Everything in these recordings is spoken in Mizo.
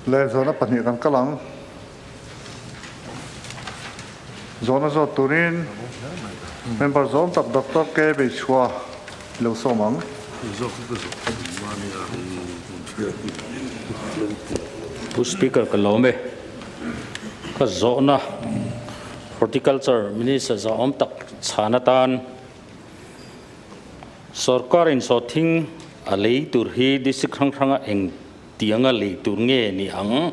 Le zawhna pahnih kan kal ang. Zawhna zawt turin member zawm tak Doctor K Beichhua i lo sawm ang. Pu Speaker ka lawm e. Ka zawhna Horticulture Minister zawhawm tak chhan atan Sorkar in sawhthing a lei tur hi District hrang hranga eng tianga lei tur nge ni ang?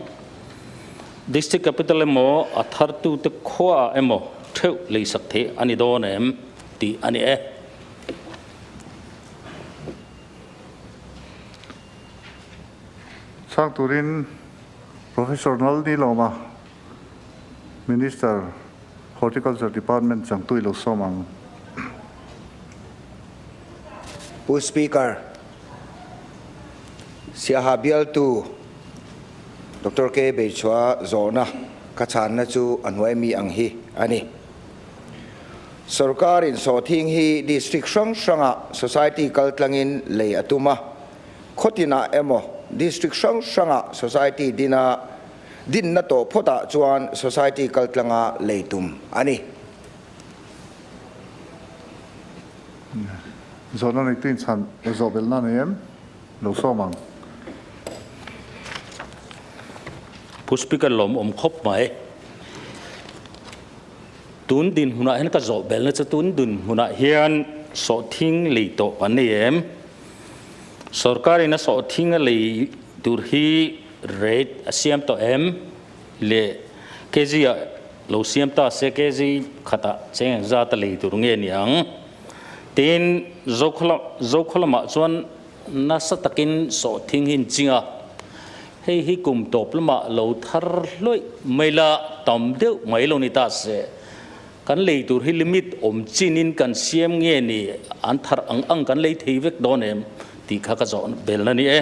District Capital emaw a thartute khuaah emaw theuh leisak theih a ni dawn em tih a ni e. Chhang turin Professor Nalnilawma, Minister, Horticulture Department changtu i lo sawm ang. Pu Speaker, Siaha bialtu Doctor K. Beichhua zawhna ka chhanna chu a hnuai mi ang hi a ni. Sorkar in sawhthing hi district hrang hrangah society kaltlangin lei a tum a, khawtinah emaw district hrang hrangah society dina Dinna tawh phawtah chuan society kaltlanga lei tum a ni. Zawhna neitu inchhan zawh belhna nei em? Lo sawm ang. Pu Speaker lawmawm khawp mai. Tun dinhmunah hian ka zawh belhna chu tun dinhmunah hian sawhthing lei tawh kan nei em? Sorkarin a sawhthing a lei tur hi Rate a siam tawh em? Le kg ah lo siam ta se kg khatah cheng engzat a lei tur nge ni ang? Tin, Zokhaw lamah chuan nasa takin sawhthing hi an ching a, hei hi kum tawp lamah lo thar hluaih mai la tam deuh mai lo ni ta se, kan lei tur hi limit awm chinin kan siam nge ni an thar ang ang kan lei thei vek dawn em tih kha ka zawh belna ni e.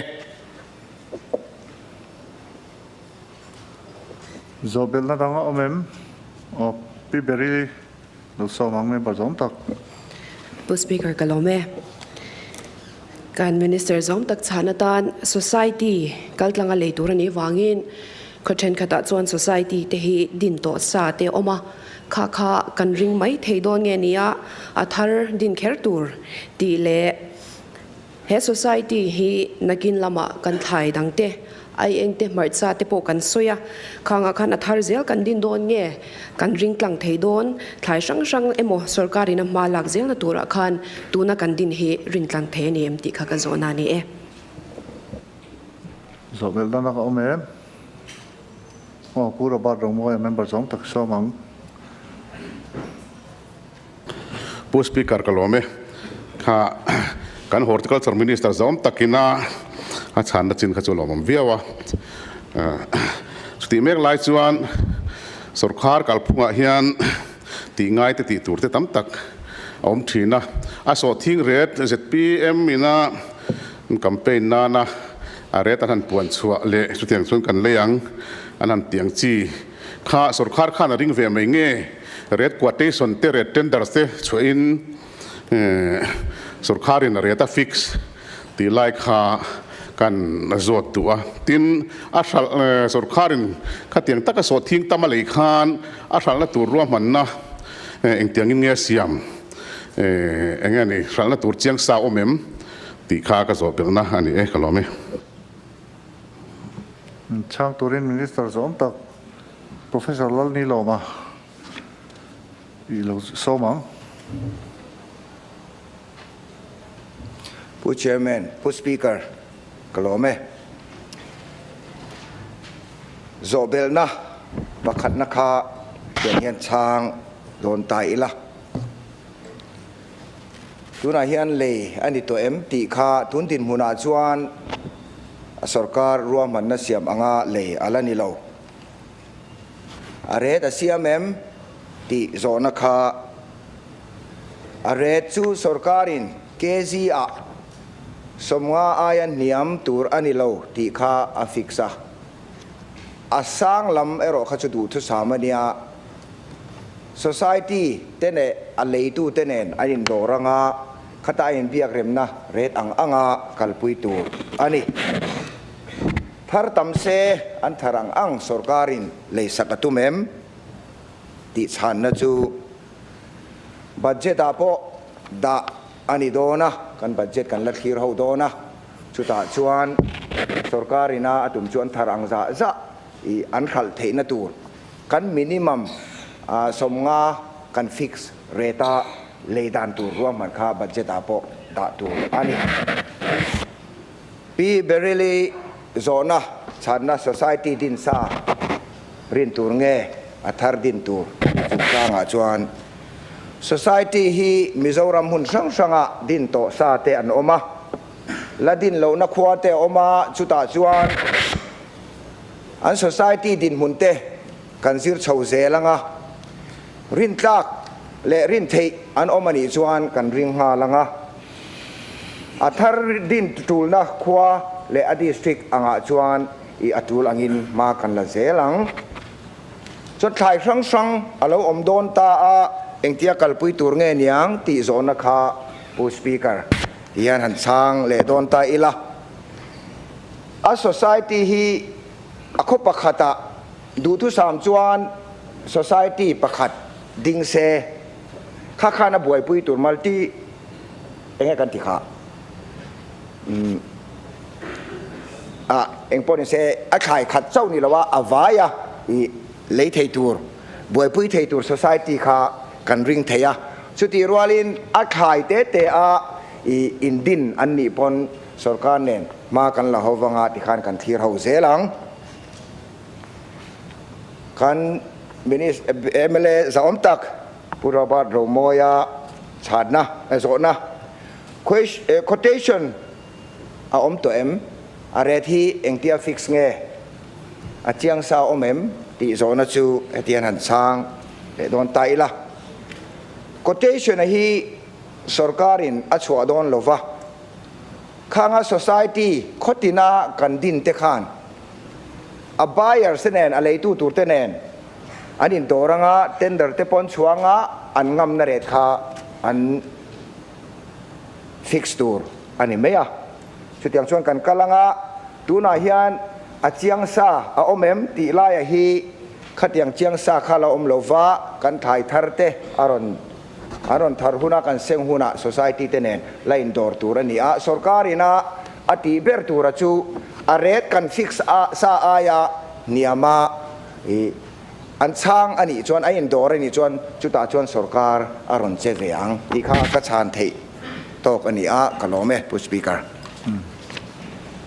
Zawhbelhna dang a awm em? Aw, Pi Berry lo sawm ang member zawm tak. Pu Speaker ka lawm e. Kan Minister zawm tak chhan atan Society kaltlanga lei tur a nih vangin khaw thenkhatah chuan Society te hi din tawh sa te a awm a, kha kha kan ring mai thei dawn nge nia a thar din kher tur tih leh He society hi nakin lamah kan thlai dang te, ai eng te, hmarcha te pawh kan sawi a, khangah khan a thar zel kan din dawn nge, kan ring tlang thei dawn, thlai hrang hrang emaw sorkarin a hma lak zelna turah khan tuna kan din hi rin tlang thei a ni em tih kha ka zawhna a ni e. Zawh belh dan a ka awm em? Aw, Pu Robert Rongmawia member zawng tak sawm ang. Pu Speaker ka lawm e. Kha kan Horticulture Minister zawm takina a chhanna chin kha chu lawmawm viau a. Chutih mek lai chuan sorkar kalphungah hian tih ngai te tih tur te tam tak a awm thin a. A sawhthing ret zpm ina campaign nana a ret an han puan chhuah leh chutiang chuan kan lei ang an han tih ang chi kha sorkar khan a ring ve mai nge? Red quotation te red tenders te chhuahin sorkharin a rate a fix tih lai kha kan zawt duh a. Tin, a hralh sorkharin khatiang taka sawhthing tam a lei khan a hralhna tur ruahmanna engtiangin nge a siam, enge ni hralhna tur chiang sa awm em tih kha ka zawh belhna a ni e, ka lawm e. Chhang turin Minister zawm tak Professor Lalnilawma i lo sawm ang. Pu Chairman, Pu Speaker, ka lawm e. Zawhbelhna pakhatna kha tiang hian chhang dawn ta ila. Tunah hian lei a ni tawh em tih kha tun dinhmunah chuan a sorkar ruahmanna siam anga lei a la ni lo. A ret a siam em tih zawhna kha a ret chu sorkarin kg ah 50 aia hniam tur a ni lo tih kha a fix a. A sang lam erawh kha chu duhthusam a nia. Society te leh a leitu te nen an indawr anga khata a inbiak remna ret ang anga kalpui tur a ni. Thar tam se an thar ang ang sorkarin lei sak a tum em? Tih chhanna chu budget ah pawh dah a ni dawn a, kan budget kan la thlir ho dawn a, chutah chuan sorkarin a a tum chu an thar ang zah zah i an hralh theihna tur kan minimum 50 kan fix rate a lei dan tur ruahman kha budget ah pawh dah tur a ni. Pi Beryl-i zawhna chhanna Society din sa rin tur nge a thar din tur chungchangah chuan Society hi Mizoram hmun hrang hranga din tawh sa te an awm a, la din lohna khua te a awm a, chutah chuan an Society dinhmun te kan zir chho zel anga rintlak leh rin theih an awm a nih chuan kan ring nghal anga. A thar din tulna khua leh a district angah chuan i a tul angin hma kan la zel ang. Chuan thlai hrang hrang a lo awm dawn ta a, engtia kalpui tur nge niang tih zawhna kha Pu Speaker hian han chhang leh dawn ta ila. A society hi a khaw pakhatah duhthusam chuan society pakhat ding se. Kha khan a buaipui tur multi enge kan ti kha umm ah eng pawh ni se a thlai khat chauh ni lo a a vai a i lei thei tur buaipui thei tur society kha kan ring thei a chutih rualin a thlai te te a i indin an nih pawn sorkar nen hma kan la ho vanga tikhan kan thlir ho zel ang. Kan mla zahawm tak Pu Robert Romawia chhanna zawhna quotation a awm tawh em? A rate hi engtia fix nge? A chiang sa awm em? Tih zawhna chu hetiang han chhang leh dawn ta ila. Quotation a hi sorkarin a chhuah dawn lova, khanga society khawtina kan din te khan A buyers te nen, a leitu tur te nen an indawr anga, tender te pawn chhuanga an ngamna rate kha an fix tur a ni mai a. Chutiang chuan kan kal anga, tunah hian a chiang sa a awm em tih laia hi khatiang chiang sa kha la awm lova, kan thlai thar te a rawn an rawn thar huna kan seng hunah society te nen la indawr tur a ni a, sorkar ina A tih ber tura chu a rate kan fix a sa aia hniama i an chhang a nih chuan, a indawr a nih chuan chutah chuan sorkar a rawn che ve ang tih kha ka chhan theih tawk a ni a, ka lawm e Pu Speaker.